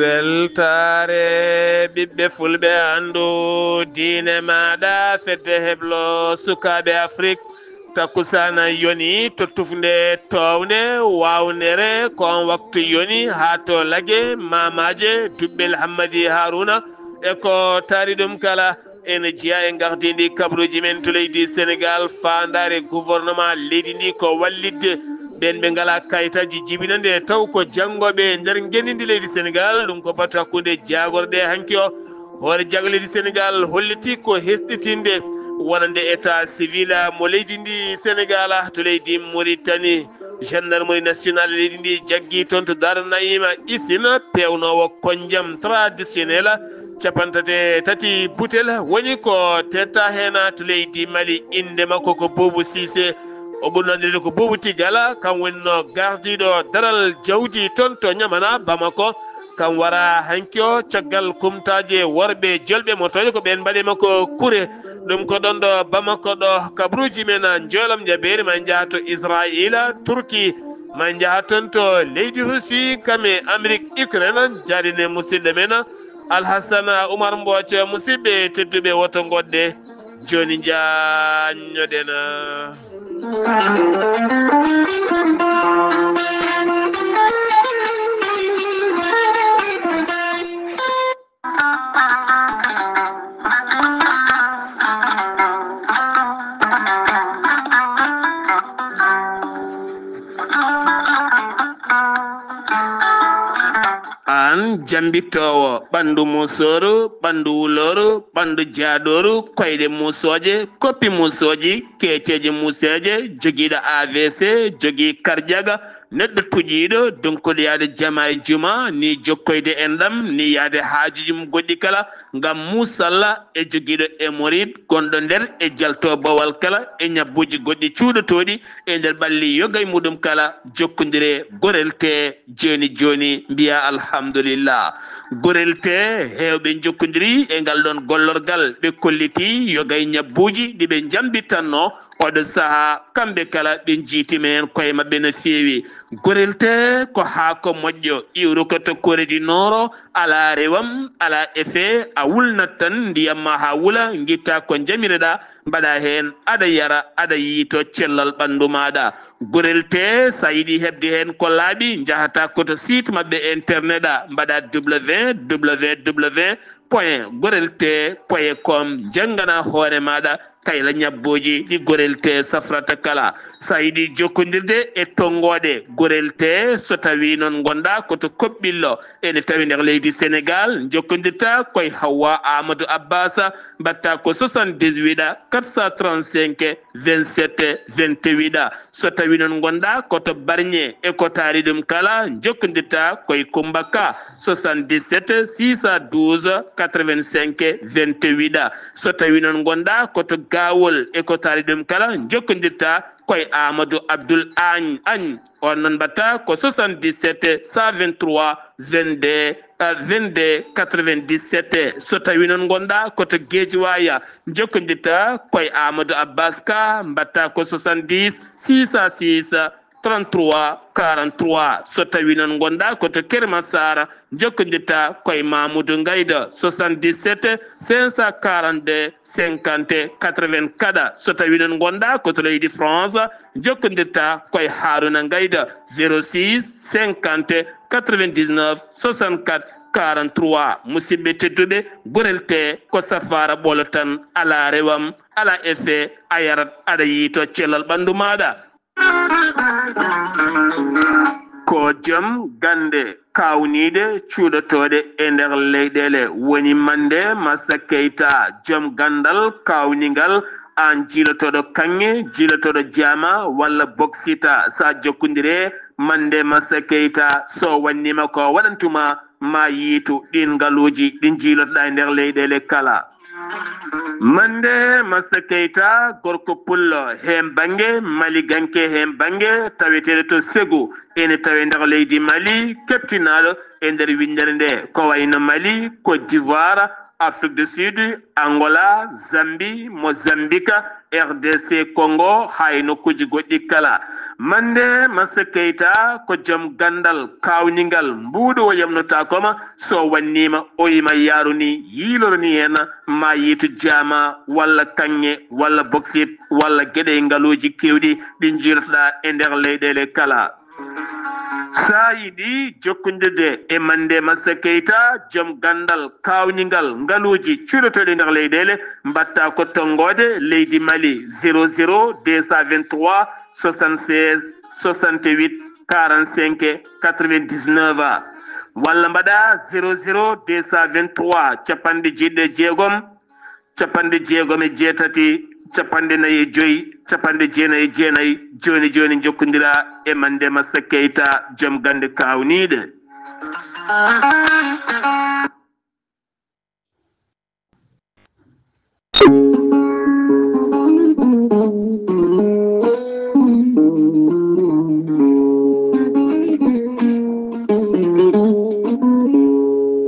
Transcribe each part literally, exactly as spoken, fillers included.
Weltaare ɓiɓɓe fulɓe, anndu diine maaɗa, fedde heblo sukaaɓe Afrik. Takkusaana yoni to tufnde toownde waawnere, ko on waktu yoni haa to Lage Maamaaje, Duɓɓel Hammadi Haruna e ko taari ɗum kala. Ene jeyaa e ngardiindi kabaruuji men to leydi Senegaal, faandaare gouvernement leydi ndi ko wallitde ɓeen ɓe ngalaa kayitaaji jibinande, taw ko janngooɓe e nder ngenndi leydi Senegaal. Ɗum ko batu hakkunde jaagorɗe hanki o. Hoore jaago leydi Senegaal holliti ko hesɗitinde wonande état civil mo leydi ndi Senegaal to leydi Mauritanie. Gendarmerie nationale leydi ndi jaggi toon to Daaru Naima usine peewnoowo konjam traditionnel, capanɗe tati butel woni ko teetta heen to leydi Mali. Innde makko ko Boubou Cissé, o ɓurnoo anndireede ko Boubou Tigala, kam woni no gardiiɗo daral jawdi toon to Ɲamana, Bamako. Kam wara hanki o caggal kumtaaje worɓe jolɓe mo tooñi ko ɓeen mbaɗi makko kure. Ɗum ko ɗoon ɗo Bamako ɗo, kabaruuji men njolam jabeeri ma njaha to Israayiila, Turki, ma njaha toon to leydi Rusi, kam e Amerik, Ukraine, jaaɗine musidɗo men Alhassana Oumar Mbooc. Musidɓe tedduɓe, woto ngoɗɗe, jooni njaanñoɗen. Aan jambittoowo, ɓanndu musooru, ɓanndu wulooru, ɓanndu jaaɗooru, koyɗe musooje, koppi musooji, keeceeje museeje, jogiiɗo A V C, jogii karjaga, neɗɗo tuƴiiɗo, donkuɗo yaade jama e juma, ni jokkoyde enɗam, ni yaade haajuuji mum goɗɗi kala, ngam musalla e jogiiɗo hémorroïde gonɗo nder e jalto bawal kala e ñabbuuji goɗɗi cuuɗotooɗi e nder ɓalli yoga e muɗum kala, jokkondire Gorel Tee jooni jooni, mbiya alhamdulillah. Gorel Tee heewɓe njokkondiri e ngal ɗoon gollorgal, ɓe kolliti yoga e ñabbuuji ɗi ɓe njambitanno oɗo sahaa, kamɓe kala ɓe njiitima heen koye maɓɓe no feewi. Gorel Tee ko haako moƴƴo, iwruko to Corée du Nord, alaa rewam, alaa effet, a wulnat tan ndiyam ma haa wula, ngitta ko njamireɗaa, mbaɗa heen, aɗa yara, aɗa yiyto cellal ɓanndu maaɗa. Gorel Tee, so a yiɗi heɓde heen ko laaɓi, njahata ko to site maɓɓe internet a, mbaɗa www point gorel tee point com, njanngana hoore maaɗa kayla ñabbuuji ɗi Gorel Tee safrata kala. So a yiɗi jokkondirde e tonngooɗe Gorel Tee, so tawii noon ngonɗaa ko to Koɓɓillo, ene tawi nder leydi Senegaal, njokkondirta koye Hawwa Amadou Abbas, mbaɗta ko soixante-dix-huit quatre cent trente-cinq vingt-sept vingt-huit. So tawii noon ngonɗaa ko to Barñe e ko taari ɗum kala, njokkondirta koye Kummba Ka, soixante-dix-sept six cent douze quatre-vingt-cinq vingt-huit. So tawii noon ngonɗaa ko to Gaawol e ko taari ɗum kala, njokkondirta koye Amadou Abdoul Agne, Agne. On noon mbaɗta ko soixante-dix-sept cent vingt-trois vingt-deux, euh, vingt-deux quatre-vingt-dix-sept. So tawii noon ngonɗaa ko to Guédiawaye, njokkondirta koye Amadou Abbas Ka, mbaɗta ko soixante-dix six cent six trente-trois quarante-trois. So tawii noon ngonɗaa ko to Keur Massar, njokkondirta koye Mamoudou Ngayda, soixante-dix-sept cinq cent quarante-deux cinquante quatre-vingts. Kadi, so tawii noon ngonɗaa ko to leydi France, njokkondirta koye Harouna Ngayda, zéro six cinquante quatre-vingt-dix-neuf soixante-quatre quarante-trois. Musidɓe tedduɓe, Gorel Tee ko safaara ɓolo tan, alaa rewam, alaa effet, a yarat, aɗa yiyto cellal ɓanndu maaɗa. Ko joom gannde kaawniiɗe cuuɗotooɗe e nder leyɗeele woni Mande Massa Keita, joom ganndal kaawningal, aan jiilotooɗo kaŋŋe, jiilotooɗo jaama walla boksita, so a jokkondire Mande Massa Keita, so wannima ko waɗantuma, ma yiitu ɗiin ngaluuji ɗi njiilotoɗaa e nder leyɗeele kala. Mande Massa Keita, gorko pullo heen bannge, maliganke heen bannge, taweteeɗo to Ségou, ene tawee nder leydi Mali, keptinaaɗo e nder winndere nde, ko wayno Mali, Côte d'Ivoire, Afrique du Sud, Angola, Zambie, Mozambique, R D C Congo, haa e nokkuuji goɗɗi kala. Mande Massa Keita ko joom ganndal kaawningal, mbuuɗo o yamnotaako ma, so wannii ma, o yima yaaru ni, yiiloro ni heen, ma yiitu jaama, walla kaŋŋe, walla boksit, walla geɗe e ngaluuji keewɗi ɗi njiilotoɗaa e nder leyɗeele kala. Saa'i ɗi jokkondirde e Mande Massa Keita, joom ganndal kaawningal ngaluuji cuuɗotooɗi nder leyɗeele, mbaɗta ko tonngoode leydi Mali, zéro zéro deux cent vingt-trois soixante-seize soixante-huit quarante-cinq quatre-vingt-dix-neuf, walla mbaɗa zéro zéro deux cent vingt-trois capanɗe jeeɗiɗi e jeegom, capanɗe jeegom e jeetati, capanɗe nayi e joy, capanɗe jeenayi e jeenayi. Jooni jooni njokkondira e Mande Massa Keita, joom gannde kaawniiɗe.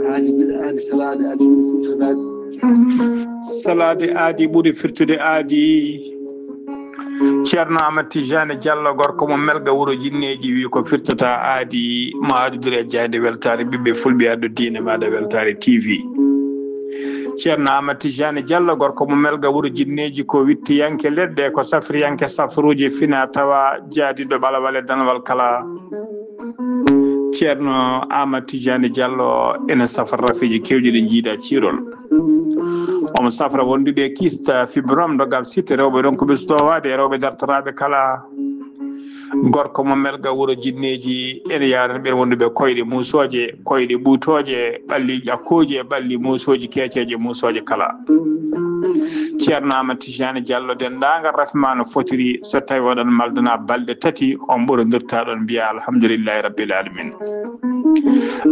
Aadi ɓuri firtude aadi. Salaade aadi ɓuri firtude aadi. Ceerno Amat Tijani Diallo, gorko mo Melga, wuro Jinneeji, wi ko firtata aadi, mo aadudiri e jaaynde weltaare ɓiɓɓe fulɓe, addu diine maaɗa Weltaare T V. Ceerno Amat Tijani Diallo, gorko mo Melga, wuro Jinneeji, ko wittiyanke leɗɗe, ko safriyanke safruuji fina tawa, jaadiɗo ɓalawal e danwal kala. Ceerno Amat Tijani Diallo ene safra rafiji keewɗi ɗi jiida ciirol. Omo safra wonduɓe kista, fibrome, dogal sitte, rewɓe ronkuɓe sutowaade, e rewɓe dartoraaɓe kala. Gorko mo Melga, wuro Jinneeji, ene yaarani ɓeen wonduɓe koyɗe muusooje, koyɗe ɓuutooje, ɓalli ƴakkooje, ɓalli muusooji keeceeje, muusooje kala. Ceerno Amat Tijani Diallo, denndaangal rafi ma no fotiri, so tawi oɗon maldana balɗe tati, on ɓurondirta ɗon, mbiya alhamdulillahi rabbil alamin.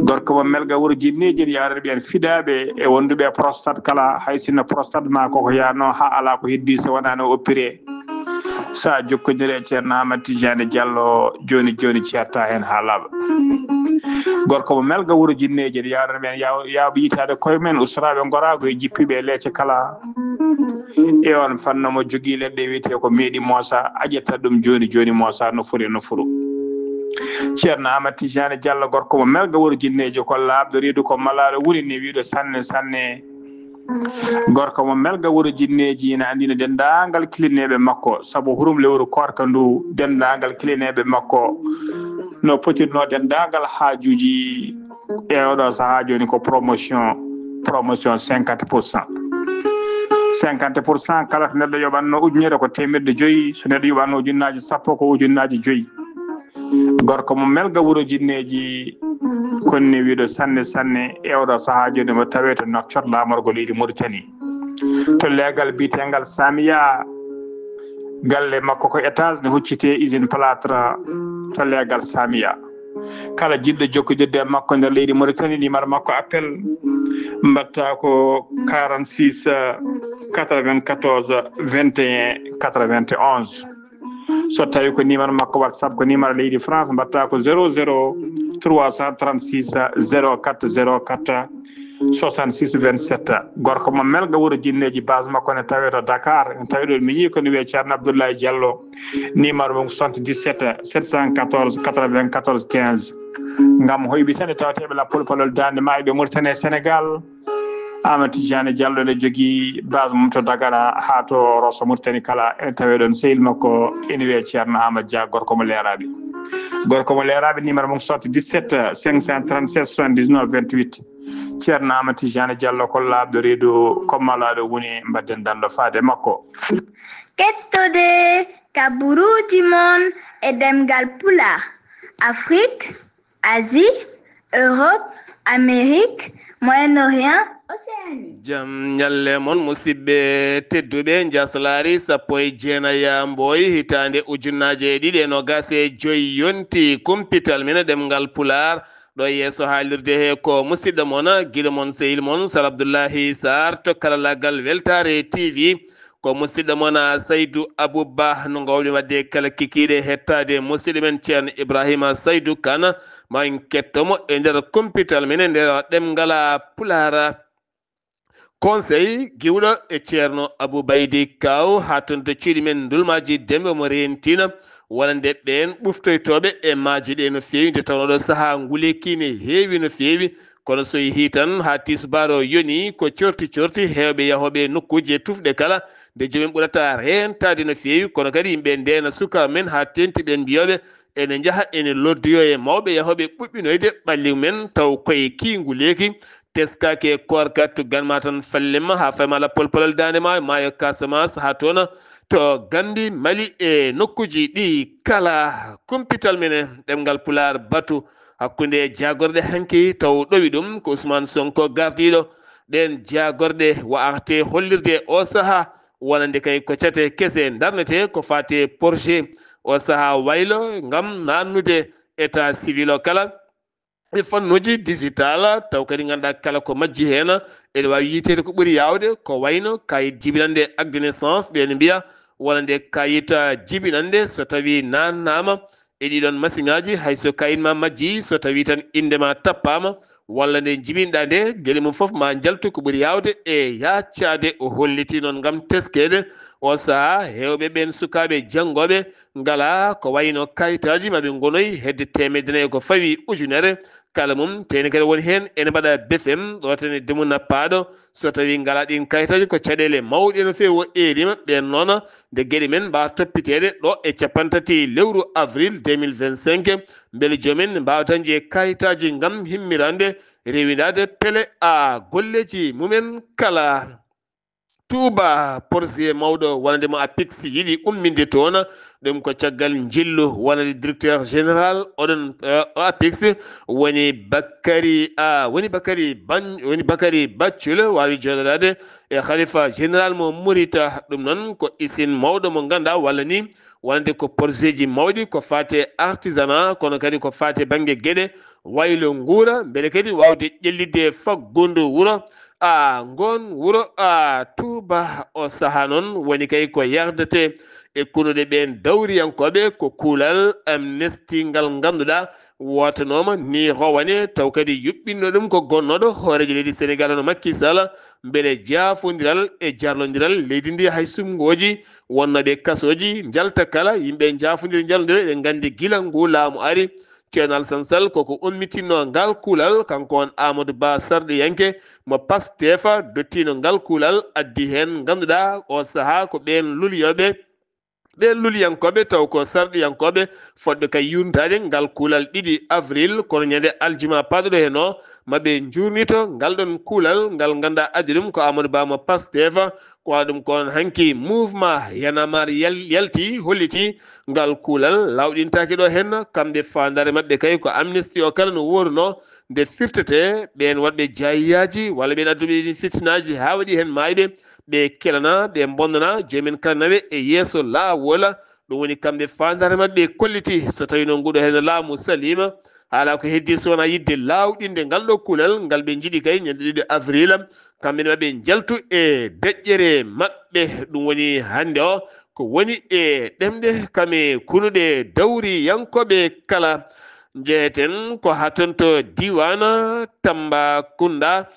Gorko mo Melga, wuro Jinneeji, ene yaarani ɓeen fidaaɓe e wonduɓe e prostate kala, hay sinno prostate ma koko yaano haa alaa ko heddi so wonaa no oppiree. So a jokkondire e Ceerno Amat Tijani Diallo, jooni jooni ceerta heen haa laaɓa. Gorko mo Melga, wuro Jinneeji, ene yaarani ɓeen yaw-, yaawɓe yitaade koye men, usraaɓe ngoraagu e jippiiɓe e leece kala. E on fannu mo jogii leɗɗe wiyetee ko meeɗi moosa, a ƴetta ɗum jooni jooni moosa nofuru e nofuru. Ceerno Amat Tijani Diallo, gorko mo Melga, wuro Jinneeji, ko laaɓɗo reedu, ko malaaɗo woni newiiɗo sanne sanne. Gorko mo Melga, wuro Jinneeji, ina anndino denndaangal kilineeɓe makko, sabu hurum lewru koorka ndu, denndaangal kilineeɓe makko no potirno denndaangal haajuuji e oɗo sahaa jooni ko promotion, promotion cinquante pour cent. Cinquante pour cent, kala to neɗɗo yoɓatno ujunere ko teemeɗɗe joyi, so neɗɗo yoɓatno ujunnaaji sappo ko ujunnaaji joyi. Gorko mo Melga, wuro Jinneeji, konni wiiɗo sanne sanne e oɗo sahaa jooni mo tawee to Nouakchott, laamorgo leydi Mauritanie. To leegal biyeteengal Samiya, galle makko ko étage ne huccitee usine plâtre to leegal Samiya. Kala jiɗɗo jokkodirde e makko nder leydi Mauritanie, numéro makko appel mbaɗta ko quarante-six quatre-vingt-quatorze vingt et un quatre-vingt-onze. So tawi ko numéro makko WhatsApp, ko numéro leydi France, mbaɗta ko zéro zéro trois cent trente-six zéro quatre zéro quatre soixante-six vingt-sept. Gorko mo Melga, wuro Jinneeji, base makko ne tawee to Dakar. En tawi ɗo miñi ko ne wiyee Ceerno Abdoulaye Diallo. Numéro mum soixante-dix-sept sept cent quatorze quatre-vingt-quatorze quinze. Ngam hoyɓitande tawateeɓe lappol palol Daande Maayo ɓe Mauritanie e Sénégal. Amadou Tidiane Diallo ne jogii base mum to Dagana haa to Rosso Mauritanie kala, ene tawee ɗoon sehil makko ene wiyee Ceerno Amadou Dia, gorko mo Leeraaɓe. Gorko mo Leeraaɓe, numéro mum soixante-dix-sept cinq cent trente-sept soixante-dix-neuf vingt-huit. Ceerno Amadou Tidiane Diallo ko laaɓɗo reedu, ko malaaɗo woni, mbaɗden danndo faade makko. Kettode kaburuuji mon e ɗemngal Pulaar, Afrik, Asie, Europe, Amérique, Moyen-Orient, Océanie. Jam ñalle mon, musidɓe tedduɓe. Njaslaari sappo e jeenayi Mboy, hitaande ujunnaje ɗiɗi e noogas e joy yonti. Kumpital men ɗemngal Pulaar, ɗo yeeso haalirde he ko musidɗo mon, giɗo mon, sehil mon, Sar Abdullahi Sar to karallaagal Weltaare T V. Ko musidɗo mon, Saydu Abu Bah, no ngawmi waɗde kala kikiiɗe hettaade musidɗo men Ceerno Ibrahima Saydu Kan, ma en ketto mo e nder kumpital men e nder ɗemngal Pulaar. Conseil giwɗo e Ceerno Abou Baydi Kaw haa toon to cuuɗi men Ndulmaaji Demba mo reentina, wonande ɓeen ɓuftoytooɓe e maaje ɗe no feewi, nde tawnoo ɗo sahaa nguleeki ne heewi no feewi, kono so yehii tan haa tisbaar o yoni ko corti corti, heewɓe yahooɓe e nokkuuji e tufɗe kala, nde joomum ɓurata reentaade no feewi, kono kadi yimɓe ndeena sukaaɓe men haa teeŋti ɓeen mbiyooɓe ene njaha ene loddoyoo e mawɓe yahooɓe ɓuɓɓinoyde ɓalli men taw koye kii nguleeki, teskaaki e koorka, tuggan ma tan fallimma haa fayma lappol polal daande maayo, maayo Casamance haa toon to Gambie, Mali e nokkuuji ɗi kala. Kumpital men e ɗemngal Pulaar batu hakkunde jaagorɗe hanki taw ɗowi ɗum ko Ousmane Sonko gardiiɗo ɗeen jaagorɗe, wa'ate hollirde o sahaa wonande kay ko cate kese ndarnetee ko faati e projet o sahaa waylo ngam naatnude état civil o kala e fannuuji digital, taw kadi ngannduɗaa kala ko majji heen ene waawi yiyteede ko ɓuri yaawde ko wayno kayit jibinannde acte de naissance, ɓe no mbiya wonande kayit, ah, jibinannde so tawii naatnaama e ɗiɗon masiŋaaji, hay so kayit ma majji, so tawii tan innde ma tappaama, walla nde jibinɗaa nde, geɗe mum fof ma njaltu ko ɓuri yaawde e yaacaade. O hollitii noon ngam teskeede o sahaa, heewɓe ɓeen sukaaɓe janngooɓe ngalaa ko wayno kayitaaji, ma ɓe ngonoy hedde teemedde nayi ko fawi ujunere kala mum, tee ne kadi woni heen ene mbaɗa B F M, ɗo tan e Demuna Paaɗo, so tawii ngalaa ɗiin kayitaaji, ko caɗeele mawɗe no feewi o eeriima. Ɓeen noon, nde geɗe men mbaawa toppiteede ɗo e cappanɗe tati lewru avril deux mille vingt-cinq, mbele joom en mbaawa dañde kayitaaji ngam himmirande rewindaade pele a golleeji mumen kala. Touba, projet mawɗo wonande mo APIX yiɗi umminde toon, ɗum ko caggal njillu wonande directeur général oɗon, eh, APIX woni Bakary, ah, woni Bakary Ban-, woni Bakary Baccul waawi jooɗoraade e khalifa général mo Murita. Ɗum noon ko isin mawɗo mo ngannduɗaa walla ni wonande ko projet ji mawɗi ko faati e artisanat, kono kadi ko faati e bannge geɗe waylo nguura, mbele kadi waawde ƴellitde faggundu wuro, a ngoon wuro, a Touba. O sahaa noon woni kay ko yardete e kunuɗe ɓeen dawriyankooɓe, ko kuulal Amnesty ngal ngannduɗaa wootanooma ni rowane, taw kadi yuɓɓinno ɗum ko gonnooɗo hooreejo leydi Senegal hono Macky Sall, mbele jaafondiral e jarlondiral leydi ndi hay suɓngooji wonnooɓe kasooji njalta kala, yimɓe njaafondira njalondira, eɗen nganndi gila ngu laamu ari, Ceerno Alassane Sall koko ummitinno ngal kuulal, kanko on Amadou Ba sarɗiyanke mo Pastef dottiino ngal kuulal, addi heen ngannduɗaa o sahaa ko ɓeen luliyooɓe, ɓeen luliyankooɓe taw ko sarɗiyankooɓe fotɓe kay yuurnitaade ngal kuulal ɗiɗi avril, kono ñande aljuma paaɗuɗo heen o, ma ɓe njuurnito ngal ɗon kuulal ngal ngannduɗaa addi ɗum ko Amadou Ba mo Pastef, ko waɗa ɗum ko on hanki mouvement Y'en a marre yal-, yalti, holliti ngal kuulal, lawɗintaake ɗo heen, kamɓe faandaare maɓɓe kay ko Amnesty o kala no wooruno, nde firtete ɓeen waɗɓe jaayiyaaji walla ɓeen adduɓe ɗin fitinaaji haa waɗi heen maayɓe, ɓe kelana, ɓe mbonnana, jomumen kala nawe e yeeso laawol. Ɗum woni kamɓe faandaare maɓɓe kolliti, so tawii noon nguɗo heen laamu saliima, haala ko heddii so wonaa yiɗde laawɗinde ngal ɗo kuulal ngal ɓe njiɗi kay ñande ɗiɗi avril, kamɓe ne maɓɓe njaltu e deƴƴere maɓɓe. Ɗum woni hannde o ko woni e ɗemɗe kam e kunuɗe dawriyankooɓe kala. Njeheten ko haa toon to diiwaan Tambacounda.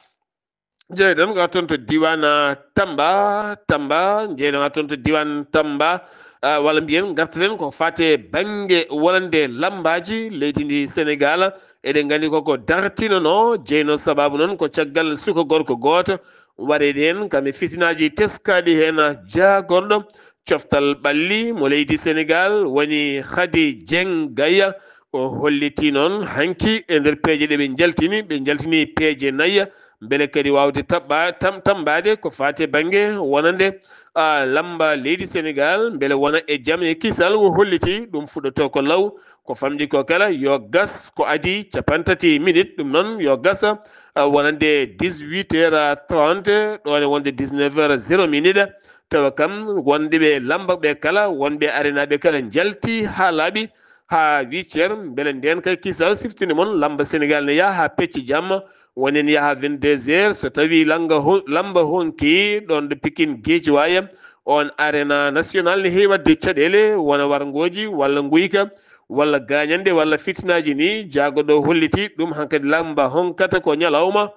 Njeheten ko haa toon to diiwaan Tamba, Tamba, njeheten haa toon to diiwaan Tamba, ah, walla mbiyen ngartaten ko faati e bannge wonande lammbaaji leydi ndi Senegal. Eɗen nganndi koko dartinanoo, jeynoo sabaabu noon ko caggal suka gorko gooto wareede heen kam e fitinaaji teskaaɗi heen jaagorɗo coftal ɓalli mo leydi Senegal woni Khady Dieng Gaya. O hollitii noon hanki e nder peeje ɗe ɓe njaltini, ɓe njaltini peeje nayi, mbele kadi waawde taɓɓa-, tam-, tammbaade ko faati e bannge wonande, ah, lammba leydi Senegal, mbele wona e jam e kisal. O hollitii ɗum fuɗɗotoo ko law, ko famɗi ko kala yo gas ko adii cappanɗe tati minutes, ɗum noon yo gas, ah, wonande dix-huit heures trente, ɗo ne wonde dix-neuf heures zéro minute. Tawa kam wonɓe lammba ɓe kala, wonɓe arenaaɓe kala njalti haa laaɓi, haa huit heures, mbele ndeen kay kisal siftinde mon, lammba Senegal ne yaha haa pecce jamma, woni ne yaha vingt-deux heures, so tawii lannga ho-, lammba honki ɗoon ɗo Pikine Guédiawaye, on arena national ne heewi waɗde caɗeele, wona warngooji walla nguyka, walla gaañannde, walla fitinaaji ni, jaagorɗo o holliti ɗum hankadi lammba honkata ko ñalawma,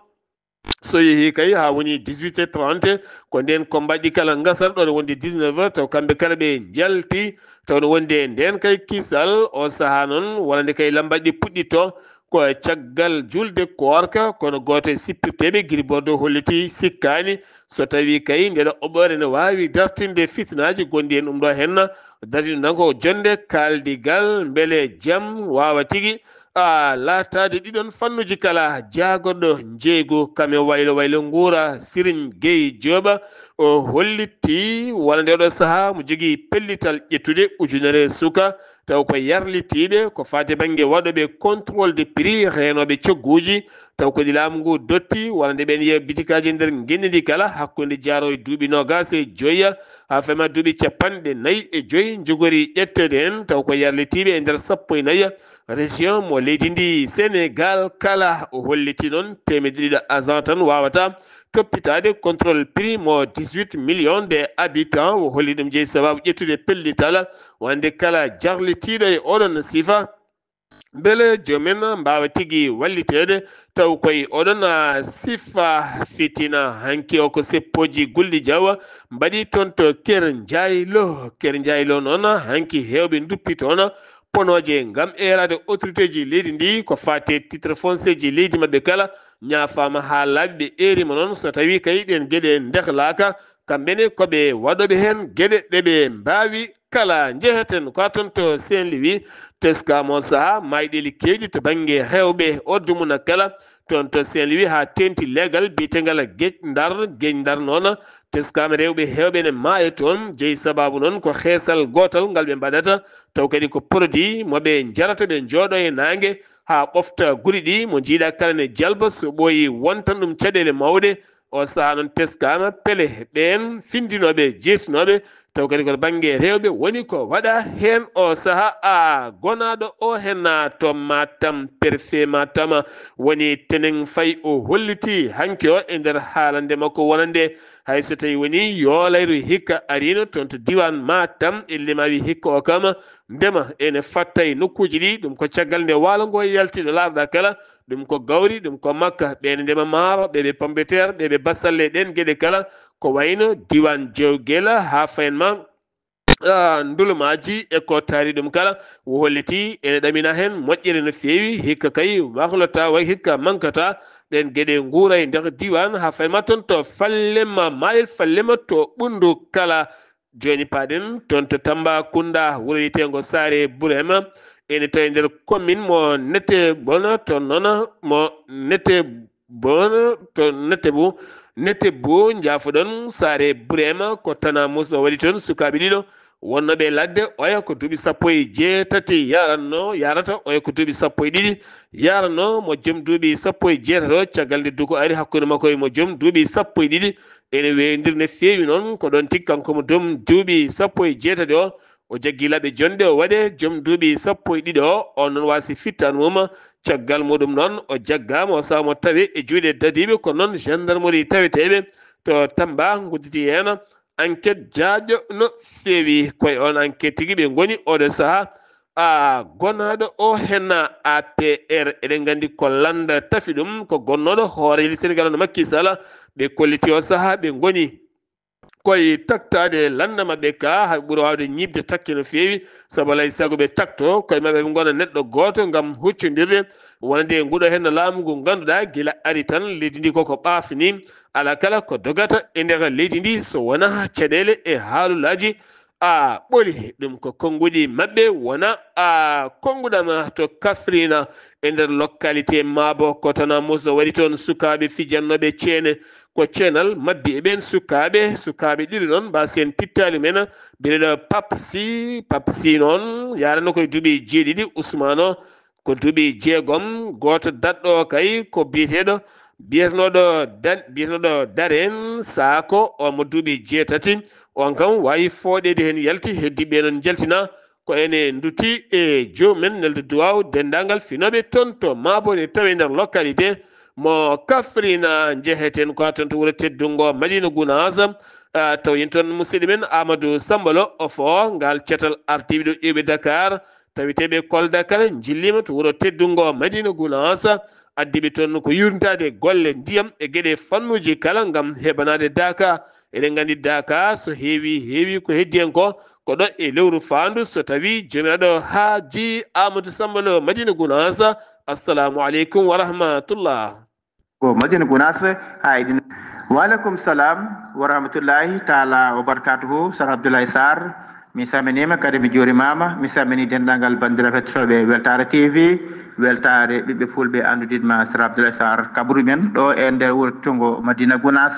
So yehii kay haa woni dix-huit heures trente, ko ndeen ko mbaɗi kala ngasar ɗo wonde dix-neuf heures, taw kamɓe kala ɓe njalti, taw no wonde ndeen kay kisal o sahaa noon, wonande kay lambaɗi puɗɗitto ko caggal julde koorka, kono gooto e sippirteeɓe Gris Bordeaux holliti sikkaani so tawii kay ndeɗo oɓɓoore ne waawi dartinde fitinaaji gonɗi heen. Ɗum ɗo heen dartiiɗo tan ko jonnde kaaldigal mbele jam waawa tigi a laataade ɗiɗon fannuji kala. Jaagorɗo njeeygu kam e waylo waylo nguura Siriñ Gey Jooba, o holliti wonande oɗo sahaa mo jogii pellital ƴettude ujunere suka, taw ko yarlitiiɓe ko faati bannge waɗooɓe contrôle de prix, reenooɓe cogguuji, taw ko ɗi laamu ngu dotti wonande ɓeen yeeɓa bitikaaji e nder ngenndi ndi kala hakkunde jaaro e duuɓi noogaas e joyya haa fema duuɓi capanɗe nayi e joyi njogori ƴetteede heen, taw ko yarlitiiɓe e nder sappo e nayi région mo leydi ndi Sénégal kala. O holliti noon teemedde ɗiɗo agent tan waawata toppitaade contrôle prix mo dix-huit millions de habitants. O holli ɗum jeyi sabaabu ƴettude pellital wonande kala jarlitiiɗo e oɗon sifa. Mbele joomen mbaawa tigi walliteede taw koye oɗon, ah, sifa fitina. Hanki o ko seppooji Gulɗi Jaw mbaɗi toon to Ker Njaaylo. Ker Njaaylo noon hanki heewɓe nduppi toon ponooje ngam eeraade autoritéji leydi ndi ko faati e titre foncier ji leydi maɓɓe kala. Ñaafaama haa laaɓi ɓe eeriima noon so tawii kay ɗeen geɗe ndehlaaka, kamɓe ne ko ɓe waɗooɓe heen geɗe ɗe ɓe mbaawi kala. Njeheten ko toon to Saint-Louis, teskaama o sahaa maayɗeeli keewɗi to bannge rewɓe o dumuna kala toon to Saint-Louis haa teeŋti leegal biyetengal Guet Ndar. Guet Ndar noon teskaama rewɓe heewɓe ne maaya toon, jeyi sabaabu noon ko xeesal gootal ngal ɓe mbaɗata, taw kadi ko produit mo ɓe njarata ɓe njooɗo e naange haa ɓofta guri ɗi, mo njiiɗa kala ne jalba so ɓooyi wontan ɗum caɗeele mawɗe. O sahaa noon teskaama pele ɓeen findinooɓe jeesunooɓe, taw kadi koto bannge rewɓe woni ko waɗa heen o sahaa. A gonaaɗo o heen na to Matam, perfe Matam woni Tenen Fay, o holliti hanki o e nder haalande makko wonande hay so tawi woni yoolayru hikka ariino toon to diiwaan Matam, e limawi hikka o kama ndema ene fatta e nokkuuji ɗi. Ɗum ko caggal nde waalo ngo yalti ɗo laaɓɗa kala. Ɗum ko gawri, ɗum ko makka. Ɓe ne ndema maaro, ɓe ɓe pomme de terre, ɓe ɓe basalle, ɗeen geɗe kala. Ko wayno diiwaan Jewgela haa fayen ma, ah, ndulumaaji e ko taari ɗum kala. O holliti ene ɗamina heen moƴƴere no feewi. Hikka kay wahlata, way hikka mankata. Ɗeen geɗe nguura e nder diiwaan haa fayen ma toon to Fallema, Maayel Fallema to Ɓunndu kala. Jooni paaɗen toon to Tambacounda, wuro wiyeteengo Saare Burema, ene tawi nder commune mo Netebona, toon noon mo Netebona, to Netebu, Netebu, njaafoɗon, Saare Burema, ko tanaa musɗo waɗi toon sukaaɓe ɗiɗo wonnooɓe e ladde, oya ko duuɓi sappo e jeetati yaranno, yarata, oya ko duuɓi sappo e ɗiɗi yaranno, mo joom duuɓi sappo e jeetati o, caggal nde duko ari hakkunde makko e mo joom duuɓi sappo e ɗiɗi, ene weyndir no feewi noon, ko ɗoon tigi kanko mo joom duuɓi sappo e jeetati o, o jaggi laaɓe jonɗe o waɗe joom duuɓi sappo e ɗiɗi o, on noon waasi fittaan mum. Caggal muɗum noon o jaggaama, o sahaa mo tawi e juuɗe dadiiɓe, ko noon gendarmerie taweteeɓe to Tamba ngudditi heen. Enquête jaaƴo no feewi, koye on enquête tigi ɓe ngoni oɗo sahaa. A gonaaɗo o heen A P R, eɗen nganndi ko lannda tafi ɗum, ko gonnooɗo hooreejo Senegaal no Macky Sall, ɓe kolliti o sahaa ɓe ngoni koye taktaade lannda maɓɓe ka, hay ɓuri waawde ñiiɓde takke no feewi, sabu alaa e sago ɓe takto koye maɓɓe, ɓe ngona neɗɗo gooto ngam huccondirde wonande e nguɗo heen laamu ngu ngannduɗaa gila ari tan leydi ndi koko ɓaafni, alaa kala ko dogata e nder leydi ndi so wonaa caɗeele e haalulaaji. A ɓoli ɗum ko konnguɗi maɓɓe wona a konnguɗama to Kafrina e nder localité Mabo, ko tana muso waɗi toon sukaaɓe fijannooɓe ceene, ko ceenal mabbi e ɓeen sukaaɓe, sukaaɓe ɗiɗi noon mbaasen pittaali men, biyeteeɗo Papsi, Papsi noon yarano koye duuɓi jeeɗiɗi, Usmaano ko duuɓi jeegom, gooto daɗɗo kay ko biyeteeɗo, biyetenooɗo Dan-, biyetenooɗo Daren Saako, omo duuɓi jeetati, on kam waawi fooɗeede heen yalti, heddiiɓe noon njaltina, ko ene nduti e joom men Neldo Duwaaw, denndaangal finooɓe toon to Mabo ne tawi nder localité mo Kafrina, njeheten ko toon to wuro teddungo Madina Gunaas, ah, taw yen toon musidɗo men Amadou Sambalo, o fo ngal catal ardiiɓe ɗo iwɓe Dakar, taweteeɓe Kolda kala njilliima to wuro teddungo Madina Gunaas, addiiɓe toon ko yuurnitaade golle ndiyam e geɗe fannuuji kala ngam heɓanaade Daaka. Eɗen nganndi Daaka so heewi, heewi ko heddi heen ko, ko ɗo e lewru faandu so tawii joomiraaɗo Haaji Amadou Samba Lo Madina Gunaas. Assalamu aleykum wa rahmatullah. Ko Madina Gunaas, haa e ɗin. Wa aleykum salam wa rahmatullahi taala wa barakatuhu, Sar Abdoulaye Sarr. Mi salminiima, kadi mi juurimaama. Mi salminii denndaangal banndiraaɓe heɗotooɓe Weltaare T V, Weltaare ɓiɓɓe Fulɓe anndude ma Sar Abdoulaye Sarr Kabru men, ɗo e nder wuro teddungo Madina Gunaas.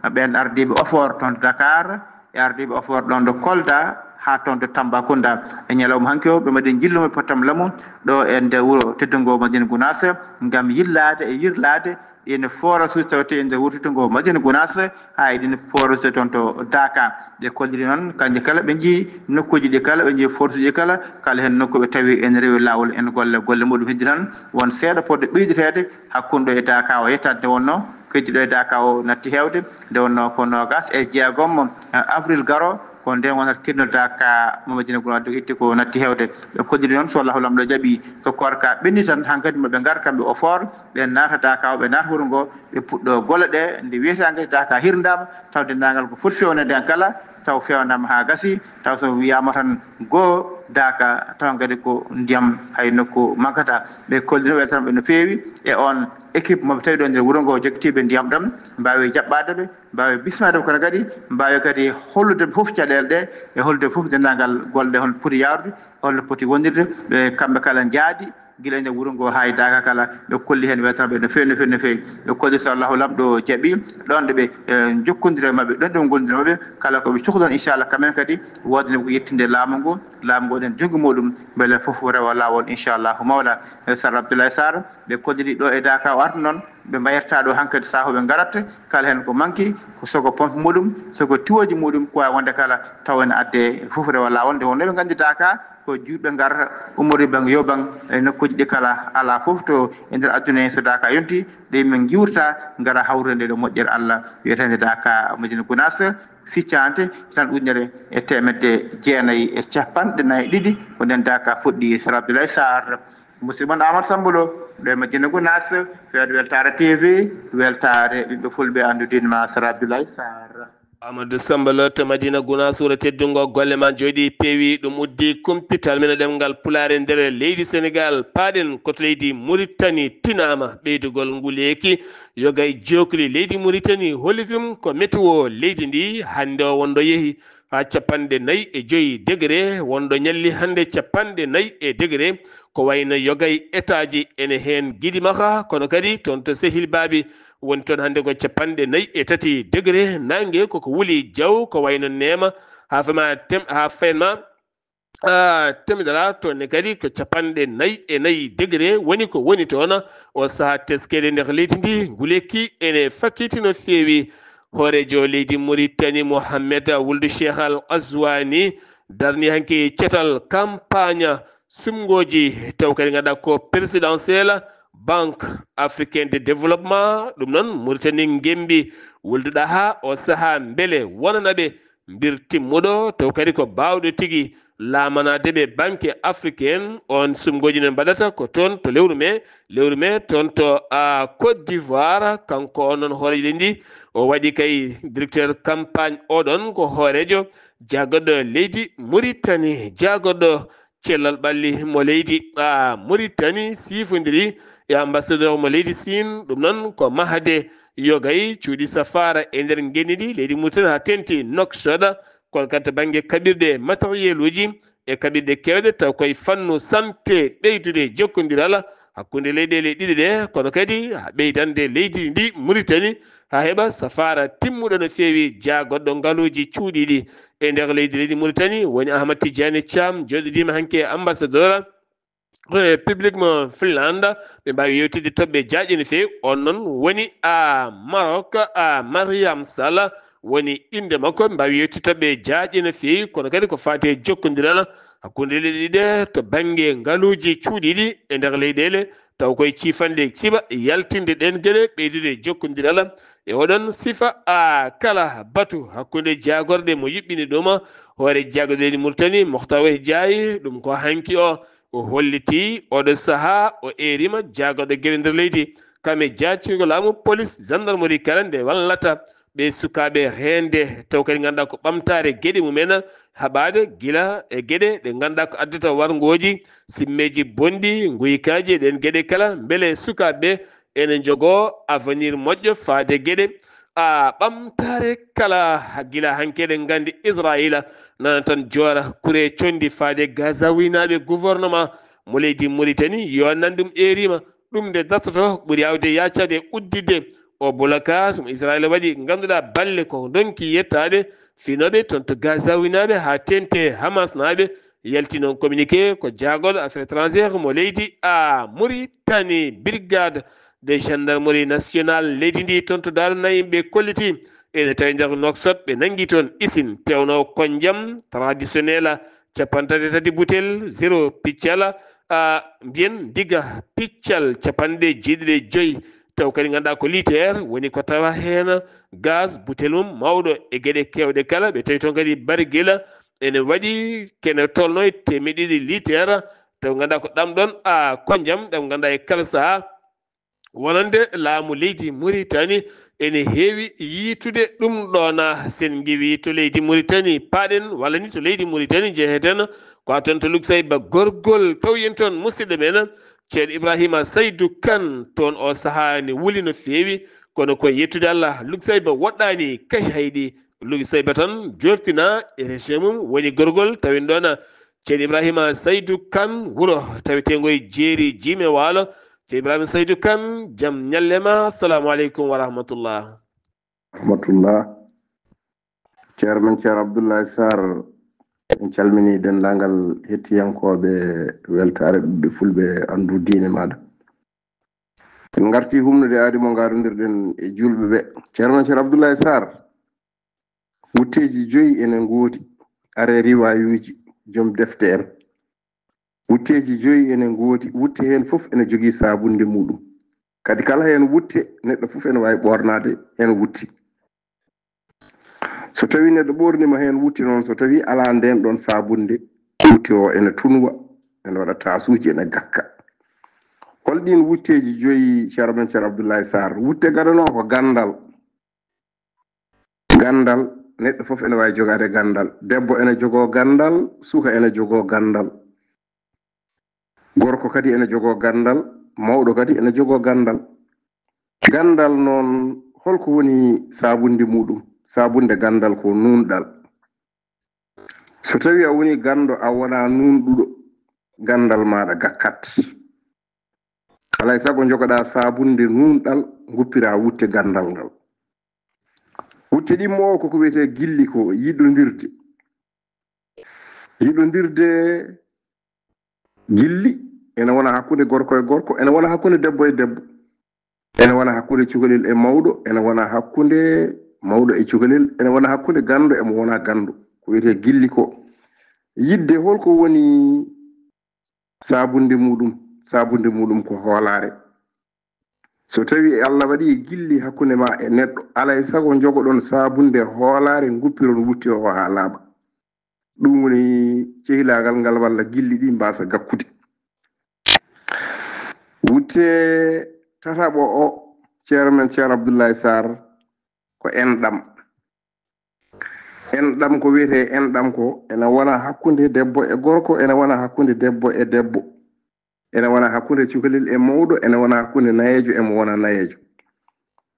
Ɓeen ardiiɓe Ofor toon to Dakar, e ardiiɓe Ofor ɗoon to Kolda, haa toon to Tambacounda. E ñalawma hanki o, ɓe mbaɗi njillu maɓɓe pottam lamu ɗo e nder wuro teddungo Madina Gunaas, ngam yillaade e yirlaade ɗiin forage uji tawetee e nder wuro teddungo Madina Gunaas, haa e ɗiin forage uji toon to Daaka. Ɓe kolliri noon, kañje kala ɓe njii nokkuuji ɗi kala, ɓe njii forage uji kala, kala heen nokku ɓe tawi ene rewi laawol, ene golla golle muɗum. Heddi tan won seeɗa potɗo ɓeydeteede hakkunde ɗo e Daaka o, yettaade nde wonnoo, ko heddi ɗo e Daaka o natti heewde, nde wonnoo ko noogaas e jeegom avril garo, ko ndeen wonata kirnol Daaka mo Madina Gunaas dogitti ko natti heewde. Ɓe kolliri noon, so Allahu Laamɗo jaɓii, so koorka ɓenni tan, hankadi ma ɓe ngar kamɓe Ofor, ɓe naata Daaka o, ɓe naata wuro ngo, ɓe puɗɗoo golle ɗe. Nde wiyetee hankadi Daaka hirndaama, taw denndaangal ko foti feewneede heen kala, taw feewnaama haa gasi, taw so wiyaama tan goo Daaka, taw kadi ko ndiyam, hay nokku mankataa. Ɓe kolliri weltanaama ɓe no feewi e oon équipe mo ɓe tawi ɗo e nder wuro ngo, jokkitiiɓe ndiyam ɗam, mbaawi jaɓɓaade ɓe, mbaawi bismaade ɓe, kono kadi mbaawi kadi hollude ɓe fof caɗeele ɗe, e hollude fof denndaangal golle ɗe hol poti yaarude, holno poti wondirde. Ɓe kamɓe kala njaadi gila e nder wuro ngo haa e Daaka kala, ɓe kolli heen weltanaama ɓe no feewi, no feewi, no feewi. Ɓe kolli so Allahu Laamɗo jaɓii, ɗoon ɗo ɓe, eh, njokkondira e maɓɓe, ɗoon ɗo ngondira e maɓɓe, kala ko ɓe cohli ɗoon, inchallah, kamɓe kadi woodani ko yettinde laamu ngu, laamu ngu waɗan junngo muɗum, mbele fof rewa laawol, inchallahu mawla. Eh, Sar Abdoulaye Sarr, ɓe kolliri ɗo e Daaka o arta noon, ɓe mbayirta ɗo hankadi sahaa ɓe ngarat, kala heen ko manki, ko soko pompe muɗum, soko tiwooji muɗum, ko waawi wonde kala, taw ene adde fof rewa laawol. Nde wonnoo ɓe nganndi Daaka, ko juutɓe ngar, ummori bang yo bang, e nokkuuji ɗi kala, alaa fof to e nder aduna heen so Daaka yonti, ɗe min ngiwrta, ngara hawrande ɗo moƴƴere Allah, wiyeteende Daaka Madina Gunaas, ficcante tan ujunere e teemedde jeenayi e capanɗe nayi e ɗiɗi, ko ndeen Daaka fuɗɗi, Sar Abdoulaye Sarr. Musidɗo mon Amadou Samba Lo, ɗo e Madina Gunaas, feedo Weltaare T V, weltaare ɓiɓɓe Fulɓe anndude ma Sar Abdoulaye Sarr. Amadou Samba Lo to Madina Gunaas, wuro teddungo, golle ma njooɗii, peewi, ɗum uddi kumpital men e ɗemngal Pulaar e nder leydi Senegaal. Paaɗen ko to leydi Muritani, tinaama ɓeydugol nguleeki, yoga e jookli leydi Muritani, holifim ko météo leydi ndi, hannde o wonɗo yehi haa capanɗe nayi e joyi degré, wonɗo ñalli hannde capanɗe nayi e degré, ko wayno yoga e etaaji ene heen Gidimaxa, kono kadi toon to Sehil Baabi woni toon hannde ko capanɗe nayi e tati degré, naange koko wuli jaw, ko wayno neema haa fema tem-, haa fenma, ah, temedere toon ne kadi ko capanɗe nayi e nayi degré woni ko woni toon. O sahaa teskere nder leydi ndi, nguleyki ene fakkiti no feewi. Hooreejo leydi Muritani, Mohamed Wuldu Cheikh Al Ghazouani, darni hanki cetal kampaañ sumngooji, taw kadi ngannduɗaa ko présidentielle, Banque Africaine de Développement. Ɗum noon, Muritani ngembi Wuldu Ɗaha o sahaa mbele wonana ɓe mbir timmuɗo, taw kadi ko baawɗo tigi laamanaade ɓe Banque Africaine. On sumngooji noon mbaɗata ko toon to lewru mee, lewru mee toon to, a, Côte d'Ivoire. Kanko on noon hooreejo leydi ndi, o waɗi kay directeur campagne, oɗon ko hooreejo jaagorɗo leydi Muritani, jaagorɗo cellal ɓalli mo leydi, a, Muritani, siifondiri e ambassadeur mo leydi Siin. Ɗum noon ko mahde yogay cuuɗi safaara e nder ngenndi ndi leydi Muritani haa teeŋti Nouakchott, kono kadi to bannge kaɓirɗe matériel uji e kaɓirɗe keewɗe, taw koye fannu santé, ɓeydude jokkondiral hakkunde leyɗeele ɗiɗi ɗe, kono kadi ɓeydande leydi ndi Muritani haa heɓa safaara timmuɗo no feewi jaagorɗo ngaluuji cuuɗiiɗi e nder leydi, leydi Muritani. Woni Ahmad Tidiane Thiam, jooɗidiima hanki e ambassadeur République mo Finlande. Ɓe mbaawi yewtidde toɓɓe jaajɗe no feewi. On noon woni a Maroc, a Mariam Sall woni innde makko. Ɓe mbaawi yewtidde toɓɓe jaajɗe no feewi, kono kadi ko faati e jokkondiral hakkunde leyɗe ɗiɗe to bannge ngaluuji cuuɗiiɗi e nder leyɗeele, taw koye ciifanɗe siɓa yaltinde ɗeen geɗe, ɓeydude jokkondiral e oɗon sifa. A kala batu hakkunde jaagorɗe mo yuɓɓini ɗum, hoore jaagorɗe leydi Muritani, Moctar Ouahi Diaye, ɗum ko hanki o O holliti oɗo sahaa o eerima jaagorɗo geɗe nder leydi, kam e jaacirgo laamu, polis, gendarmerie kala nde wallata ɓe sukaaɓe reende, taw kadi ngannduɗaa ko ɓamtaare geɗe mumen, haɓaade gila e geɗe ɗe ngannduɗaa ko addata warngooji, simmeeji bonɗi, nguykaaji e ɗeen geɗe kala, mbele sukaaɓe ɓe ene njogoo avenir moƴƴo faade geɗe. A ɓamtaare kala, gila hanki eɗen nganndi Israayiila nana tan joora kure conndi faade Gazaawinaaɓe, gouvernement mo leydi Muritani yo nan ɗum eerima. Ɗum nde dartoto ɓuri aawde yaacaade e udditde o blocage mo Israayiila waɗi, ngannduɗaa balle ko ndonki yettaade finooɓe toon to Gazaawinaaɓe haa teeŋti e Hamasnaaɓe. Yalti noon communiqué ko jaagorɗo affaires étrangères mo leydi a Muritani, brigade de gendarmerie nationale leydi ndi toon to Daaru Nayim ɓe kolliti ene tawi nder Nouakchott, ɓe nanngi toon isin peewnoowo konjam traditionnel, capanɗe tati tati butel, zéro piccal, a, mbiyen ndiga piccal capanɗe jeeɗiɗi e joy, taw kadi ngannduɗaa ko litre woni ko tawa heen gaz butel mum mawɗo e geɗe keewɗe kala, ɓe tawi toon kadi barigel ene waɗi kene tolno e teemeɗɗe ɗiɗi litre, taw ngannduɗaa ko ɗam ɗoon a konjam ɗam ngannduɗaa e kala sahaa wonande laamu leydi Muritani ene heewi yiitude ɗum ɗoona. Sen ngiwi to leydi Muritani paaɗen, walla ni to leydi Muritani njeheten, ko a toon to Luksayba Gorgol, taw yen toon musidɗo men Ceerno Ibrahima Saydu Kan, toon o sahaa ne wuli no feewi, kono ko yettude Allah, Luksayba woɗɗaani kay hayɗi. Luksayba tan joftina e région mum, woni Gorgol, tawi ɗoona Ceerno Ibrahima Saydu Kan, wuro taweteengo e Jeeri Jiime Waalo. Ceerno Ibrahima Saydu Kan, jam ñalle ma, assalamu aleykum wa rahmatullah. Rahmatullah. Ceerno men Ceerno Abdoulaye Sarr, en calminii denndaangal hettiyankooɓe weltaare ɓiɓɓe fulɓe anndu diine maaɗa. En ngartii humnude aadi mo ngaarondirɗen e juulɓe ɓe. Ceerno men Ceerno Abdoulaye Sarr, wutteeji joyi ene ngoodi, are riwaayuuji, joom defte en. Wutteeji joyi ene ngoodi, wutte heen fof ene jogii saabunnde muuɗum. Kadi kala heen wutte, neɗɗo fof ene waawi ɓoornaade heen wutte. So tawii neɗɗo ɓoorniima heen wutte noon, so tawii alaa ndeen ɗoon saabunnde, wutte o ene tunwa, ene waɗa taasuuji, ene gakka. Hol ɗiin wutteeji joyi, Ceerno men Ceerno Abdoulaye Sarr? Wutte gadanoo ko ganndal. Ganndal, neɗɗo fof ene waawi jogaade ganndal. Debbo ene jogoo ganndal, suka ene jogoo ganndal. Gorko kadi ene jogoo ganndal, mawɗo kadi ene jogoo ganndal. Ganndal noon, holko woni saabunnde muuɗum? Saabunnde ganndal ko nuunɗal. So tawii a wonii ganndo, a wonaa nuunɗuɗo, ganndal maaɗa gakkat. Alaa e sago njogoɗaa saabunnde nuunɗal, nguppiraa wutte ganndal ngal. Wutte ɗimmo o koko wiyetee gilli, ko yiɗondirde. Yiɗondirde gilli ene wona hakkunde gorko e gorko, ene wona hakkunde debbo e debbo, ene wona hakkunde cukalel e mawɗo, ene wona hakkunde mawɗo e cukalel, ene wona hakkunde ganndo e mo wonaa ganndo. Ko wiyetee gilli ko. Yiɗde, holko woni saabunnde muuɗum? Saabunnde muuɗum ko hoolaare. So tawii Allah waɗii gilli hakkunde ma e neɗɗo, alaa e sago njogoɗon saabunnde hoolaare, nguppiron wutte o haa laaɓa. Ɗum woni cehilaagal ngal walla gilli ɗi mbaasa gakkude. Wutte tataɓo o, Ceerno men Ceerno Abdoulaye Sarr, ko enɗam. Enɗam, ko wiyetee enɗam ko, ene wona hakkunde debbo e gorko, ene wona hakkunde debbo e debbo, ene wona hakkunde cukalel e mawɗo, ene wona hakkunde nayeejo e mo wonaa nayeejo.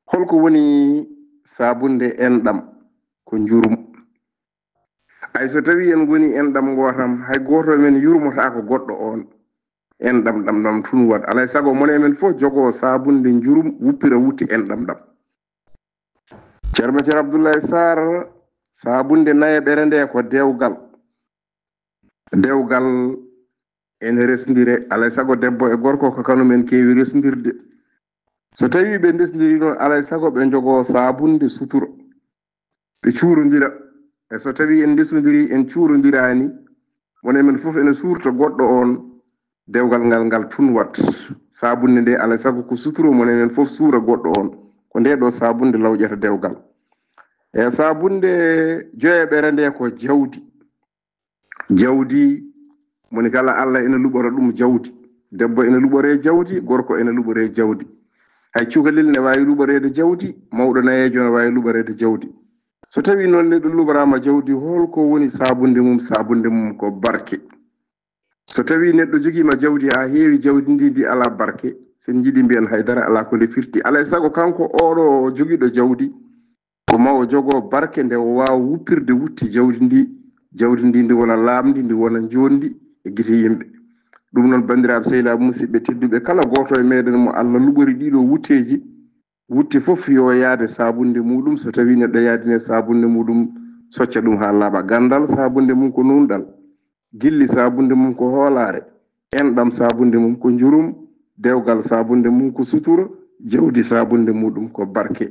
Holko woni saabunnde enɗam? Ko njurum. Hay so tawii en ngonii enɗam ngootam, hay gooto e men yurmotaako goɗɗo oon. Enɗam ɗam ɗam tun waɗ. Alaa e sago mone men fof jogoo saabunnde njurum, wuppira wutte enɗam ɗam. Ceerno men Ceerno Abdoulaye Sarr, saabunnde nayaɓere nde ko dewgal. Dewgal ene resndire, alaa e sago debbo e gorko ko kanum en keewi resndirde. So tawii ɓe ndesndiri noon, alaa e sago ɓe njogoo saabunnde suturo. Ɓe cuurondira. E so tawii en ndesondirii, en cuurondiraani, mone men fof ene suurta goɗɗo oon, dewgal ngal ngal tun wat. Saabunnde nde, alaa e sago ko suturo, mone men fof suura goɗɗo oon. Ko nde ɗo saabunnde lawƴata dewgal. E saabunnde joyaɓere nde ko jawdi. Jawdi Moni kala, Allah ina luɓora ɗum jawdi. Debbo ina luɓoree jawdi, gorko ina luɓoree jawdi. Hay cukalel ne waawi luɓoreede jawdi, mawɗo nayeejo ne waawi luɓoreede jawdi. So tawii noon neɗɗo luɓoraama jawdi, hol ko woni saabunde mum? Saabunde mum ko barke. So tawii neɗɗo jogiima jawdi haa heewi, jawdi ndi, ndi alaa barke, so en njiɗi mbiyen hay dara alaa ko nde firti. Alaa e sago kanko oɗo jogiiɗo jawdi, ko ma o jogo barke nde o waawa wuppirde wutte jawdi ndi, jawdi ndi ndi wona laaɓndi, ndi wona njooɗndi e gite yimɓe. Ɗum noon, banndiraaɓe sehilaaɓe musidɓe tedduɓe, kala gooto e meɗen mo Allah luɓori ɗiɗo wutteeji, wutte fof yo yaade saabunde muɗum. So tawii neɗɗo yaadine saabunde muɗum, socca ɗum haa laaɓa. Ganndal, saabunde mum ko nuunɗal. Gilli, saabunde mum ko hoolaare. Enɗam, saabunde mum ko njurum. Dewgal, saabunde mum ko sutura. Jawdi, saabunde muɗum ko barke.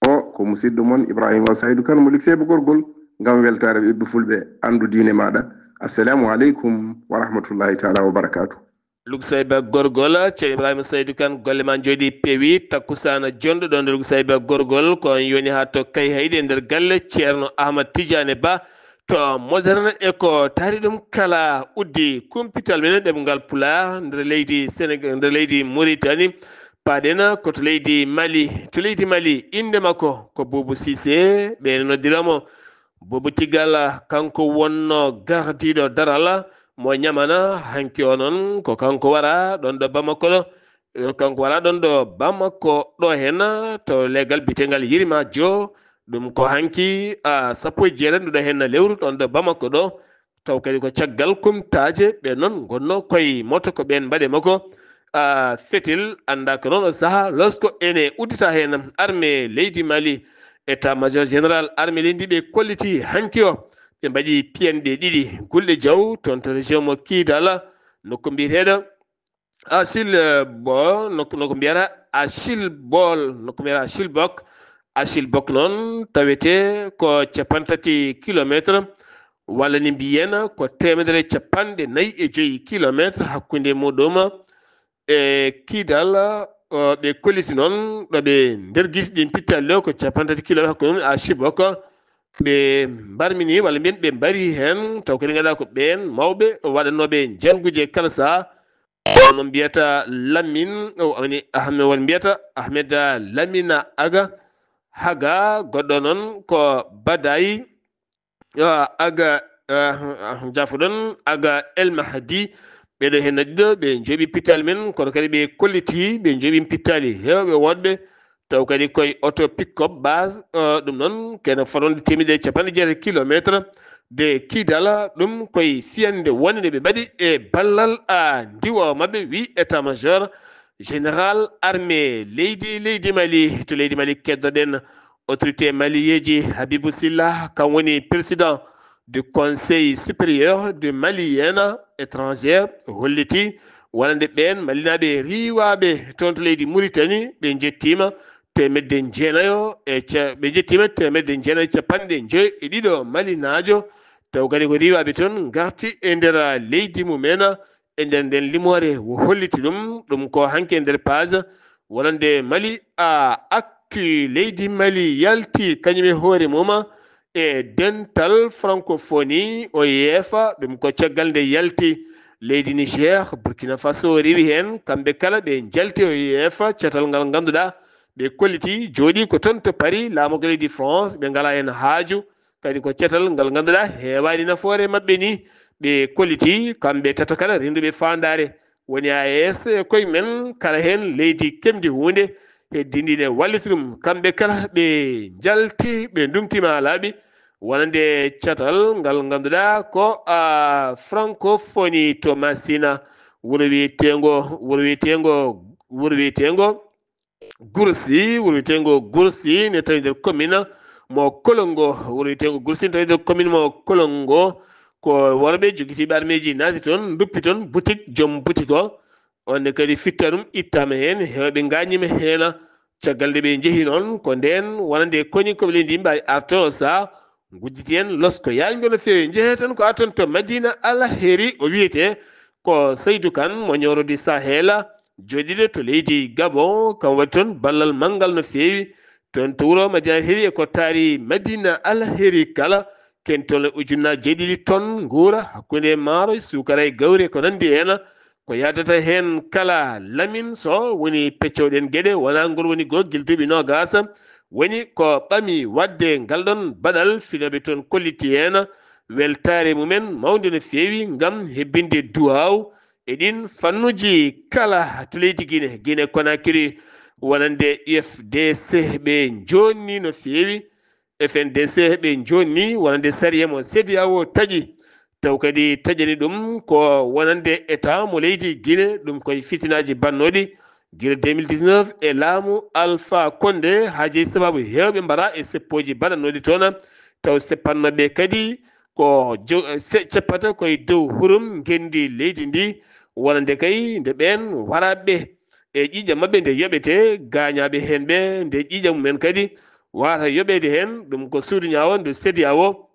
O ko musidɗo mon Ibrahima Saydu Kan mo Lukseeba Gorgol, ngam weltaare ɓiɓɓe fulɓe. Anndu diine maaɗa. Assalamu aleykum wa rahmatullahi taala wa barakaatu. Luksayba Gorgol, Ceerno Ibrahima Saydu Kan, golle ma njooɗi peewi. Takkusaana jonɗo ɗon Luksayba Gorgol, ko on yoni haa to Kayhayɗi e nder galle Ceerno Ahmad Tidiane Ba to Moderne e ko taari ɗum kala. Uddi kumpital men ɗemngal Pulaar nder leydi Senegal, nder leydi Mauritanie. Paaɗen ko to leydi Mali. To leydi Mali, innde makko ko Boubou Cissé, ɓe noddira mo Boubou Tigal, kanko wonno gardiiɗo daral mo Ñamana. Hanki o noon ko kanko wara ɗon ɗo Bamako ɗo, eh, kanko wara ɗon ɗo Bamako ɗo heen to legal bitengal Yirima Jo. Ɗum ko hanki, a, sappo e jeetati nduɗo heen lewru ɗon ɗo Bamako ɗo. Taw kadi ko caggal kumtaaje ɓe noon ngonno koye moto ko ɓeen mbaɗe makko, a, fetel, annda ko noon o saha losko ene uddita heen armée leydi Mali, état major général armée leydi ndi ɓe kolliti hanki o. Ɓe mbaɗi piyanɗe ɗiɗi, Gulɗe Jaw, toon to région mo Kidal, nokku mbiyeteeɗo Achille, eh, Bo, nokku, nokku mbiyata Achille Bol, nokku mbiyata Achille Bok. Achille Bok noon tawete ko cappanɗe tati kilometre, walla ni mbiyen ko teemedere e cappanɗe nayi e joyi kilometre hakkunde muɗum e Kidal, o, ɓe kolliti noon ɗo ɓe nder gisi ɗin pittali ɗo ko cappanɗe tati kilometre hakkunde mum e Achille Bok. Ɓe mbarmini, walla mbiyen ɓe mbari heen, taw kadi ngannduɗaa ko ɓeen mawɓe waɗannooɓe jannguje kala saha. Won mo mbiyata Lamin, o woni Ahmed, won mbiyata Ahmed Lamina Aga, Haga, goɗɗo noon ko Badayi, ah, Aga, ah, ah, jafoɗon, Aga El Mahdi. Ɓeɗo heen ɗiɗo, ɓe njooɓi pittali men, kono kadi ɓe kolliti, ɓe njooɓi pittali. Heewɓe woɗɓe, taw kadi koye auto pick-up base, eh, ɗum noon kene fotande teemedere e cappanɗe jeetati kilometre de Kidal, ɗum koye fiyande wonde ɓe mbaɗi e ballal, a, ndiwo maɓɓe, wi état-major général armée leydi, leydi Mali. To leydi Mali keddoɗen autorité maliyeeji, Habibou Silla, kam woni président du Conseil supérieur de Malienne étrangère, holliti wonande ɓeen Malinaaɓe riiwaaɓe toon to leydi Mauritanie, ɓe njettiima teemedde jeenayo e ca-, ɓe njettiima teemedde jeenayo e cappanɗe joyi e ɗiɗo Malinaajo, taw kadi ko riiwaaɓe toon ngarti e nder leydi mum en e nder nden limoore. O holliti ɗum, ɗum ko hanki e nder page wonande Mali a Actu. Leydi Mali yalti kañum e hoore mum e dental francophonie, O I F, ɗum ko caggal nde yalti leydi Niger, Burkina Faso rewi heen, kamɓe kala ɓe njalti O I F, catal ngal ngannduɗaa ɓe kolliti jooɗi ko toon to Paris, laamorgo leydi France, ɓe ngalaa heen haaju, kadi ko catal ngal ngannduɗaa heewaani nafoore maɓɓe ni, ɓe kolliti kamɓe tato kala rennduɓe faandaare. Woni A E S e koye men kala heen leydi keɓndi huunde, heddindi ne walliti ɗum. Kamɓe kala ɓe njalti, ɓe ndumti maa laaɓi, wonande catal ngal ngannduɗaa ko, a, francophonie to Massina, wuro wiyeteengo, wuro wiyeteengo, wuro wiyeteengo Gursi, wuro wiyeteengo Gursi ne tawi nder commune mo Kolongo, wuro wiyeteengo Gursi ne tawi nder commune mo Kolongo. Ko worɓe jogitiiɓe armeeji naati toon, nduppi toon boutique, joom boutique o. On ne kadi fitta ɗum, ittaama heen, heewɓe ngaañiima heen. Caggal nde ɓe njehi noon, ko ndeen wonande koni ko ɓe leydi yimɓe artono saha, ngudditi heen losko yaañgo no feewi. Njehee tan ko arton to Madina Alheri, o wiyetee ko Saydu Kan mo Ñoorodi Sahel, jooɗiiɗo to leydi Gabon, kam waɗi toon ballal manngal no feewi. Toon to wuro Madina Alheri e ko taari Madina Alheri kala, Kentol ujunnaaji jeeɗiɗi ton nguura hakkunde maaro, suukara e gawri e ko nanndi heen. Ko yaadata heen kala lamin so woni peccowɗen geɗe, wonaa ngol woni goo gila duuɓi noogaas. Woni ko ɓami waɗde ngal ɗoon baɗal, finooɓe toon kolliti heen weltaare mumen mawnde no feewi ngam hebbinde duwaaw e ɗiin fannuuji kala to leydi Gine, Gine Konakiri, wonande U F D C ɓe njoonni no feewi. F N D C ɓe njoonni wonande sariya mo C E D E A O taƴi, taw kadi taƴani ɗum ko wonande État mo leydi Gine, ɗum koye fitinaaji bannooɗi gila deux mille dix-neuf e laamu Alpha Condé, haa jeyi sabaabu heewɓe mbaraa e seppooji baɗannooɗi toon, taw seppannooɓe kadi ko jo-, se-, ceppata koye dow hurum ngenndi leydi ndi, wonande kay nde ɓeen waraaɓe e ƴiiƴam maɓɓe nde yoɓete, gaañaaɓe heen ɓe nde ƴiiƴam mumen kadi waawata yoɓeede heen. Ɗum ko suudu ñaawo ndu C E D E A O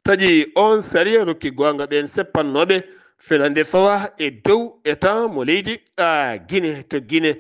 taƴi oon sariya, rokki goonga ɓeen seppannooɓe fenande fawa e dow État mo leydi, a, Gine. To Gine,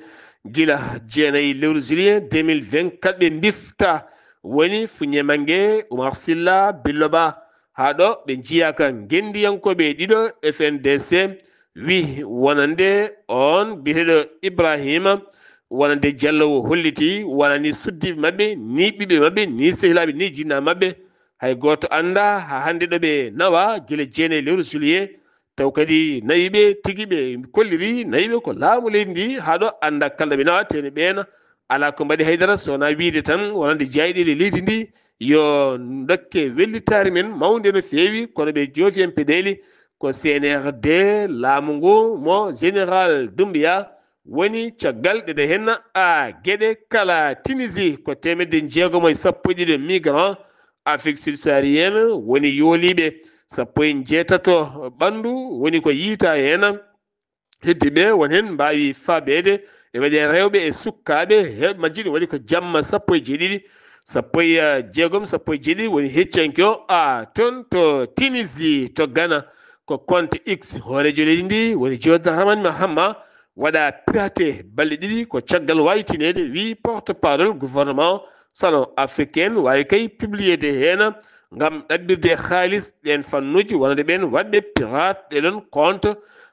gila jeenayi lewru juillet deux mille vingt-quatre ɓe mbifta, woni Fuñe Mange, Oumar Silla, Billo Ba, haa ɗo ɓe njiyaaka ngenndiyankooɓe ɗiɗo F N D C, wi wonande oon biyeteeɗo Ibrahima, wonande Jallo o holliti, wonani suddiiɓe maɓɓe, ni ɓiɓɓe maɓɓe, ni sehilaaɓe, ni jinnaaɓe maɓɓe, hay gooto anndaa haa hannde ɗo ɓe nawa, gila jeenayi lewru juillet, taw kadi nawiiɓe tigi ɓe kolliri, nawiiɓe ko laamu leydi ndi, haa ɗo anndaa kala ɗo ɓe nawa, tene ɓeen alaa ko mbaɗi haydara, so wonaa wiyde tan wonande jeyɗeele leydi ndi, yo dokke wellitaare men mawnde no feewi, kono ɓe joofi heen peɗeeli, ko C N R D, laamu ngu mo Général Doumbouya woni caggal ɗe ɗo heen, a, geɗe kala. Tunisie, ko teemedde jeegom e sappo e ɗiɗi migrant Afrique subsaharienne woni yooliiɓe, sappo e jeetato ɓanndu woni ko yiytaa heen. Heddiiɓe won heen mbaawi faabeede, e waɗi rewɓe e sukkaaɓe, heewɓe majji ɗum waɗi ko jamma sappo e jeeɗiɗi, sappo e jeegom, sappo e jeeɗiɗi woni heccanke o, a, toon to Tunisie, to Ghana. Ko compte X hooreejo leydi ndi woni Jawad Dramane Mahama waɗa piraté balɗe ɗiɗi, ko caggal waytineede, wi porte-parole gouvernement o. Salon africain waawi kay publiyeede heen ngam ɗaɓɓirde haalis ɗeen fannuuji wonande ɓeen waɗɓe pirate ɗee ɗoon compte.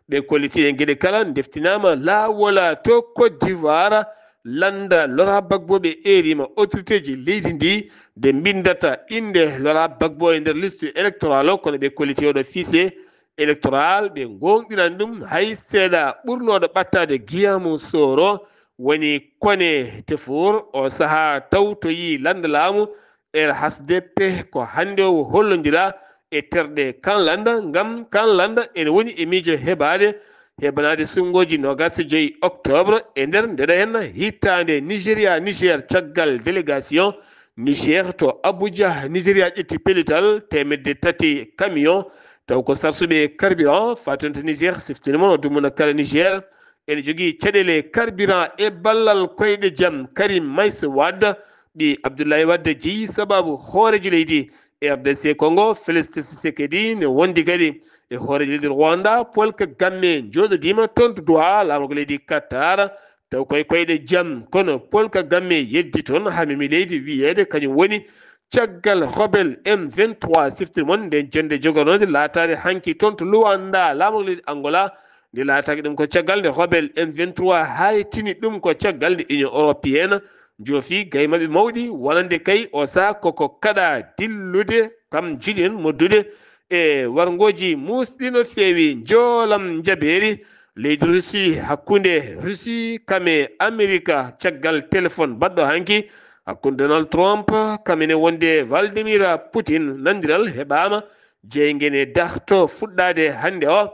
Ɓe kolliti e geɗe kala ndeftinaama laawol to Côte d'Ivoire. Lannda Laurent Gbagbo ɓe eeriima autorité ji leydi ndi nde mbinndata innde Laurent Gbagbo e nder liste électorale o, kono ɓe kolliti oɗo fichier électoral ɓe ngoongɗinani ɗum hay seeɗa. Ɓurnooɗo ɓattaade Guillaume Soro woni Kone Tefour, o sahaa tawtoyii lannda laamu R H D P, ko hannde o hollondira e terɗe Kanlanda, ngam Kanlanda ene woni e miijo heɓaade, heɓanaade suɓngooji noogaas e joy octobre e nder ndeɗo henna hitaande Nigeria, Niger, caggal délégation Niger to Abuja, Nigeria ƴetti pellital teemedde tati camion, taw ko sarsuɓe carburant, fatonto Niger siftini mon o dummuna kala Niger, ene jogii caɗeele carburant e ballal koyɗe jam Karim Meïssa Wade, ɓii Abdoulaye Wade jeyi sababu hooreejo leydi R D C Congo, Félix Tshisekedi, ne wondi kadi e hooreejo leydi Rwanda, Paul Kagame, jooɗodiima toon to Doha, laamorgo leydi Qatar, taw koye koyɗe jam. Kono Paul Kagame yeddi toon, haa memi leydi wiyeede kañum woni caggal rebelle M vingt-trois, siftir mon, nden jonnde jogornoonde laataade hanki toon to Luanda, laamorgo leydi Angola, nde laataaki ɗum ko caggal nde rebelle M vingt-trois haytini ɗum ko caggal nde Union Européenne joofi gaye maɓɓe mawɗi, wonande kay o saha koko kaɗa dillude kam juuɗe en moddude e warngooji muusɗi no feewi. Njoolam njabeeri leydi Russie, hakkunde Russie kam e Amerika, caggal téléphone baɗɗo hanki hakkunde Donald Trump kam ene wonde Vladimir Putin, nanndiral heɓaama, jeynge ne darto fuɗɗaade hannde o.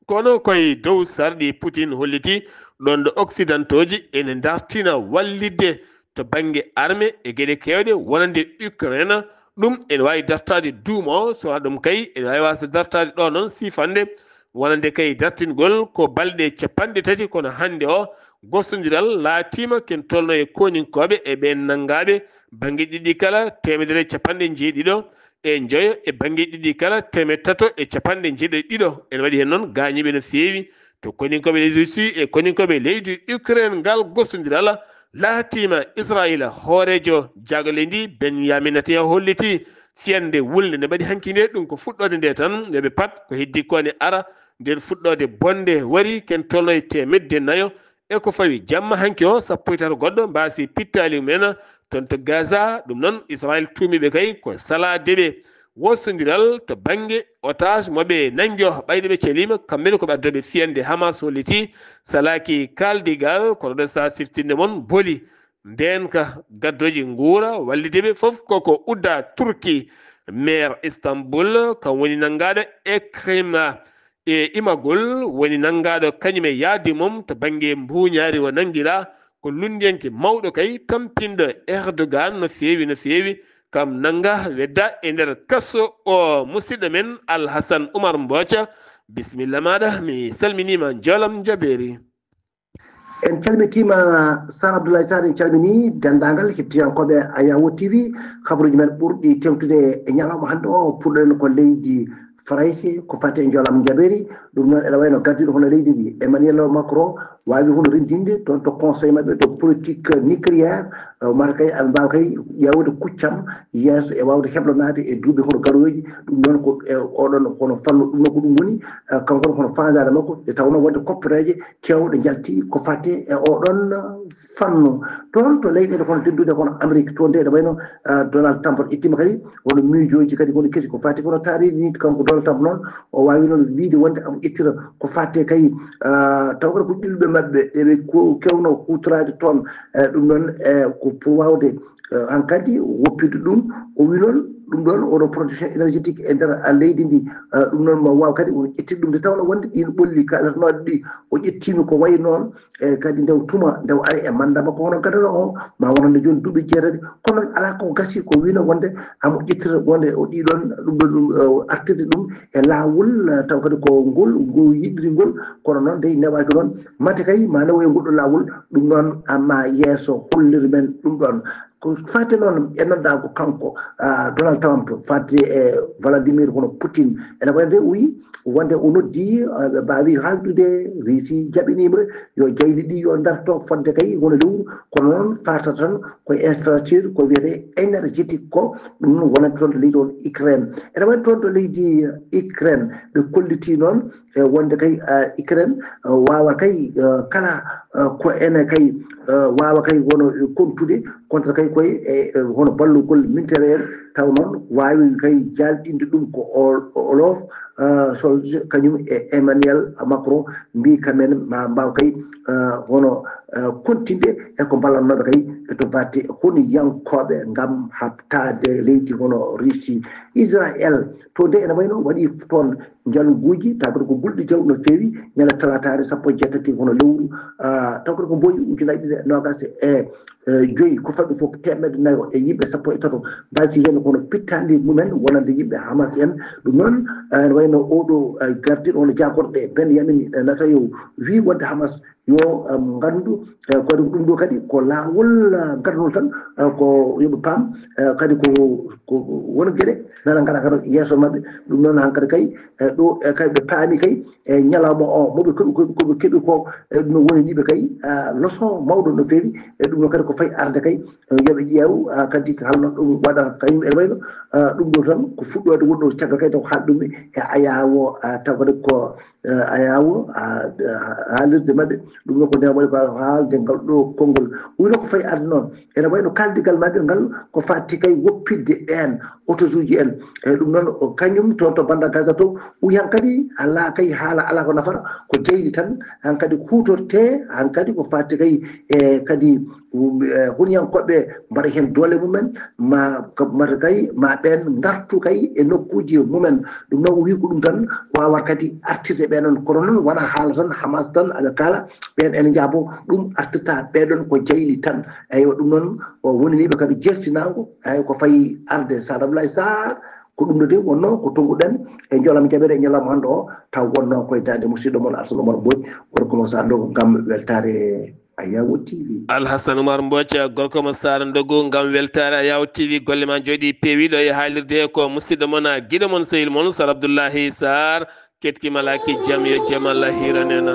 Kono koye dow sarɗi Putin holliti ɗoon ɗo Occidentooji ene ndartina wallitde to bannge arme e geɗe keewɗe wonande Ukraine. Ɗum ene waawi dartaade duumo, so wonaa ɗum kay ene waawi waasde dartaade ɗo noon siifannde wonande kay dartingol ko balɗe capanɗe tati, kono hannde o gostondiral laatiima ken tolno e kooninkooɓe e ɓeen nanngaaɓe bannge ɗiɗi kala teemedere capanɗe njeeɗiɗo e njoyo e bannge ɗiɗi kala, teemeɗɗe tato e capanɗe jeeɗiɗo e ɗiɗo. Ene waɗi heen noon gaañiiɓe no feewi to koninkooɓe leydi Russie e koninkooɓe leydi Ukraine. Ngal gostondiral laatiima Israayiila, hooreejo jaago leydi Benyamin Netanyahu holliti fiyande wulnde nde mbaɗi hanki nde, ɗum ko fuɗɗoode nde tan, yo ɓe pat ko heddi ko ne ara. Nden fuɗɗoode bonde wari, ken tolno e teemedde nayo e ko fawi. Jamma hanki o, sappo e tato goɗɗo mbaasi pittaali mumen toon to Gaza. Ɗum noon, Israel tuumi ɓe kay ko salaade ɓe wosondiral to bannge otage mo ɓe nanngi o, ɓayde ɓe caliima, kamɓe ne ko ɓe addooɓe fiyande Hamas holliti salaaki kaaldigal, kono ɗo sa siftinde mon boli. Ndeenka gaddooji nguura wallide ɓe fof koko udda Turki. Maire Istanbul, kam woni nanngaaɗo Ekrema e imagol, woni nanngaaɗo kañum e yaadi mum to bannge mbuuñaari o nanngiraa. Ko lunndiyanke mawɗo kay, tampinɗo Erdogan no feewi, no feewi. Kam nannga wedda e nder kaso o. Musidɗo men Alhasan Umar Mboca, bisimilla maaɗa, mi salminiima, njoolam njabeeri. En calmitiima Sar Abdoulaye Sar, en calmini denndaangal hettiyankooɓe Ayawo T V. Kabaruuji men ɓurɗi tewtude e ñalawma hannde o, puɗɗoɗen ko leydi Farayse, ko fati e njoolam njabeeri. Ɗum noon, ene wayno gardiiɗo hono leydi ndi, Emmanuel Macron, waawi hono renndinde toon to conseil maɓɓe to politique nucléaire, eh, mata kay aɓe mbaawa kay ƴeewde kuccam yeeso e waawde heblanaade e duuɓi hono garooji. Ɗum noon ko e oɗon hono fannu, ɗum noon ko ɗum woni, eh, kanko hono faandaare makko, nde tawnoo wonde kopporeeje keewɗe njalti ko fati e oɗon fannu. Toon to leyɗeele kono tedduɗe kono Amérique, toon de ene wayno, eh, Donald Trump ittiima kadi won miijooji kadi kono kesi ko fati kono taariindi ni. Kanko Donald Trump noon, o waawi noon wiyde wonde omo ittira ko fati kay, eh, taw kadi ko ƴulɓe maɓɓe ɗe ɓe ko-, keewno huutoraade toon, eh, ɗum noon, eh, ko pour waawde, eh, hankadi woppirde ɗum. O wi noon ɗum ɗoon oɗo production énergétique e nder, ah, leydi ndi, eh, ɗum noon ma waaw kadi won ƴettirde ɗum nde tawno wonde ɗiin ɓolli kaalatnooɗi ɗi o ƴettiino ko wayi noon, e kadi ndew tuma ndew ari e mannda makko hono gadano o, ma wonande jooni duuɓi jeetati. Kono noon alaa ko gasi ko wino wonde amo ƴettira wonde o ɗiɗon ɗum ɗo ɗum, eh, artirde ɗum e laawol, eh, taw kadi ko ngol, ngol yiɗiri ngol. Kono noon dey newaaki noon, mate kay ma newo e ngol ɗo laawol. Ɗum noon amma yeeso holliri men ɗum ɗoon. Ko fati noon e nodda ko kanko, ah, Donald Trump fati e Vladimir hono Putin. Ene wayde o wi wonde o noddi, ah, ɓe mbaawi haaldude, Russie jaɓiniima yo jayli ɗi yo ndarto fodde kay hono lewru. Kono noon fata tan ko infrastructure ko wiyete énergétique ko, ɗum noon wonata toon to leydi on Ukraine. Ene waɗi toon to leydi Ukraine ɓe kolliti noon e wonde kay, ah, Ukraine, ah, waawa kay, ah, kala, ah, ko ene kay, ah, waawa kay wono, eh, kontude contre kay koye e, e hono ballugol militaire, taw noon waawi kay jaalɗinde ɗum ko Ol-, Olaf, ah, Scholz kañum e Emmanuel Macron mbi kamen ma mbaaw kay, ah, hono, ah, kontinde e ko mballannooɓe kay e to batte honiyankooɓe ngam haɓtaade leydi hono Russie. Israel to nde ene wayno waɗi toon njalguuji, taw kadi ko gulɗi jaw no feewi, ñande talaataare sappo e jeetati hono lewru, ah, taw kadi ko mboyi ujunaaji ɗiɗi e noogaas e, eh, joyi, ko faɗi fof teemedde nayo e yimɓe sappo e tato mbaasi heen kono pittaali mumen wonande yimɓe Hamas en. Ɗum noon, eh, ene wayno oɗo, eh, gardiiɗo hono jaagorɗe Benyamin Netanyahu wi wonde Hamas yo, em, nganndu, eh, ko waɗi ko ɗum ɗo kadi ko laawol, eh, ngarnol tan, eh, ko yo ɓe paam, eh, kadi ko, ko won geɗe nana ngara kadi yeeso maɓɓe. Ɗum noon hankadi kay, eh, ɗo, eh, kay ɓe paami kay e ñalawma o moɓe keɓi ko, koɓe keɓi ko, eh, ɗum woni ni ɓe kay, ah, leçon mawɗo no feewi. E ɗum noon kadi ko fayi arde kay, eh, yo ɓe ƴeew, ah, kadi ko halno ɗum waɗa kañum ene wayno, ah, ɗum ɗo tan ko fuɗɗoode wonɗo caggal kay taw haal ɗum e Ayawo, ah, taw kadi ko eh, Ayawo, ah, ah, haalirde maɓɓe. Ɗum noon ko nden waɗi ko haalde ngal ɗo konngol. Wino ko fayi arde noon, ene wayno kaaldigal maɓɓe ngal ko fati kay woppirde ɓeen otosuuji en. E ɗum noon o kañum toon to bannda Gaza to, o wi hankadi alaa kay haala, alaa ko nafata, ko jayli tan hankadi huutorte, hankadi ko fati kay e kadi, um, eh, huniyankooɓe mbaɗa heen doole mumen, ma, ka-, mata kay, ma ɓeen ngartu kay e nokkuuji mumen. Ɗum noon o wi ko ɗum tan waawata kadi artirde ɓeen on. Kono noon wona haala tan, Hamas tan aɓe kaala, ɓeen ene njaabo, ɗum artirta ɓee ɗoon ko jayli tan. Eywa, ɗum noon o wonaniiɓe kadi jertinaango, eyi ko fayi arde Saad Abdoulaye Sarr, ko ɗum ɗo de wonnoo ko tonnguɗen e njoolam jaɓere e ñalawma hannde o, taw wonnoo koye daande musidɗo mon Alhassane Oumar Mbodj, won ko mo Sarr Ndogo ngam weltaare Ayawo T V. Alhassane Oumar Mbodj, gorko mo Sarr Ndogo ngam weltaare Ayawo T V, golle ma njooɗi peewi ɗo e haalirde ko musidɗo mon, giɗo mon, sehil mon Sar Abdoulaye Sarr. Keɗki malaaki jam yo jam Allah hiiran en.